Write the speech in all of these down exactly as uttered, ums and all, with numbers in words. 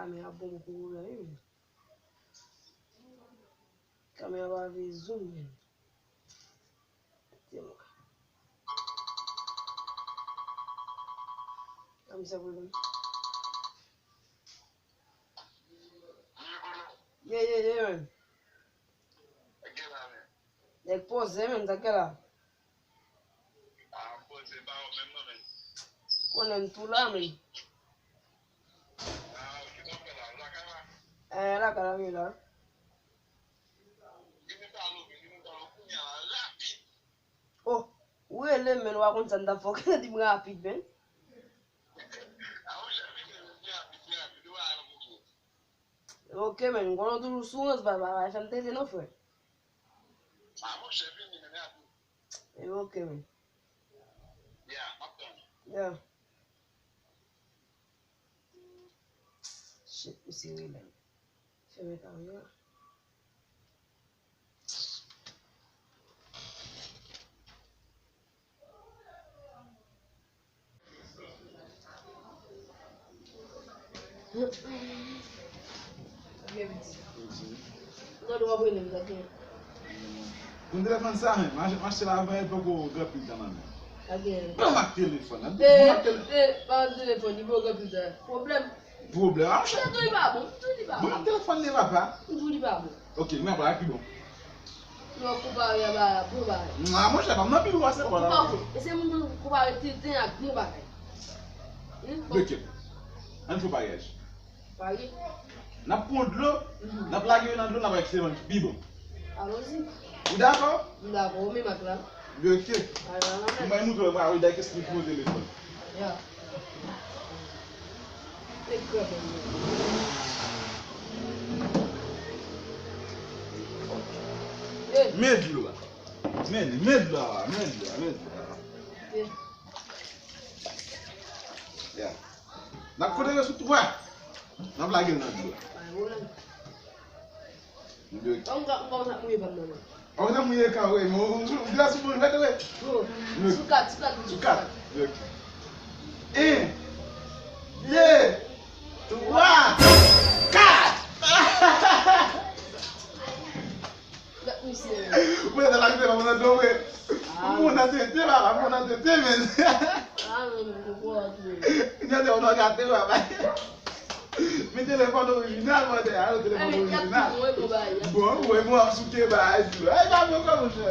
Kamera bon pou pwoblèm, wi, men. Kamera pa vle zoom, men. Di mwen. Kamera sa pwoblèm. Ye, ye, ye, men. Nèg poze, men, sa k gen la? Konnen m tou la, men. Eh, lakay la, men la. Oh, ou rele m, men, ou pa konn sa m t ap fè, w ka di m rapid, men. Ok, men, m konnen w toujou sou rans, pa, pa, pa fè m tete non, frè. E ok, men. Yeah. Shit, misye rele m. Fèmen kamera. Pou telefòn sa menm, m achte l avan, e poko gen anpil tan nan men. Ban m ak telefòn nan. Ban m ak telefòn. E, e, pa telefòn, li poko gen anpil tan. Pwoblèm. Pwoblèm, a, monchè. Li pa bon, li pa bon. Ban m ak telefòn li, papa. Li pa bon. Ok, mwen pral ak pi bon. Non, konpare a ba bon bagay. Ah, monchè, pa m nan pi bon pase pa la. E se moun konpare tenten ak bon bagay. Wi, bon. Ok. Ann fè paryaj. Parye. N ap pran dlo, n ap lage yo nan dlo, n ap wè ki se ki pi bon. Alonzi. Ou dakò? M dakò, ou menm ak la. Ok. Mwen montre w, mwen, wi, dèyè kèsk li pran telefòn. Ya. E krèp, men dlo a. Men, men dlo a, men dlo a, men dlo a. Ya. N ap konte yo sou twa. N ap lage l nan dlo. Pa gen pwoblèm. Mwen ka, mwen ka mouye pa m nan men. Ou nan mouye kan, wi, men ou, ou, ou gras ou manje, wi. Sou kat, sou kat, sou kat. En, de, twa, kat! Gad misye. Mwen nan lakite pa mwen nan dlo, wi. Mwen nan tete, papa, mwen nan tete, men. Ah, men, men, men, men. Gade, ou nan gate, papa. Men telefòn orijinal, mwen te al telefòn orijinal. Bon, ou wè mwen ap souke bagay tou. Ay, pa bon kò, monchè.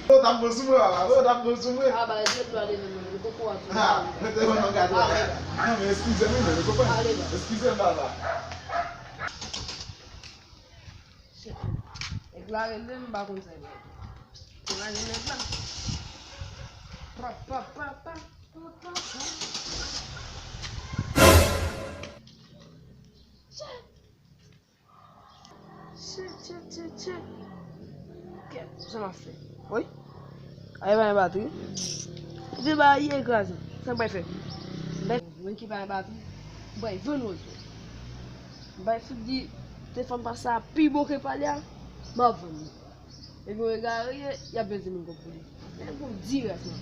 Ou t ap bon sou mwen, papa. Ou t ap bon sou mwen. Ah, bagay, je dois aller, men, men, men, koko a tou. Ah, men telefòn nan gate. Ah, men, eskize m, men, ou konprann? Eskize m, papa. Nèg la rele m, m pa konn sa l ye. Se la gen nèg la. Pa, pa, pa, pa, pa, pa, pa. Shit, shit, shit, shit. Kèt, sa m ap fè? Wi. Ay, pa gen batri. Vye bagay ye kraze. Sa m pral fè? Mwen ki pa gen batri. Mwen vann oto. Bay fout di telefòn pa sa pi bon ke pa li a, m ap vann li. Epi yon egare ye, y ap vin di moun kòb pou li. Men pou di rès mwen.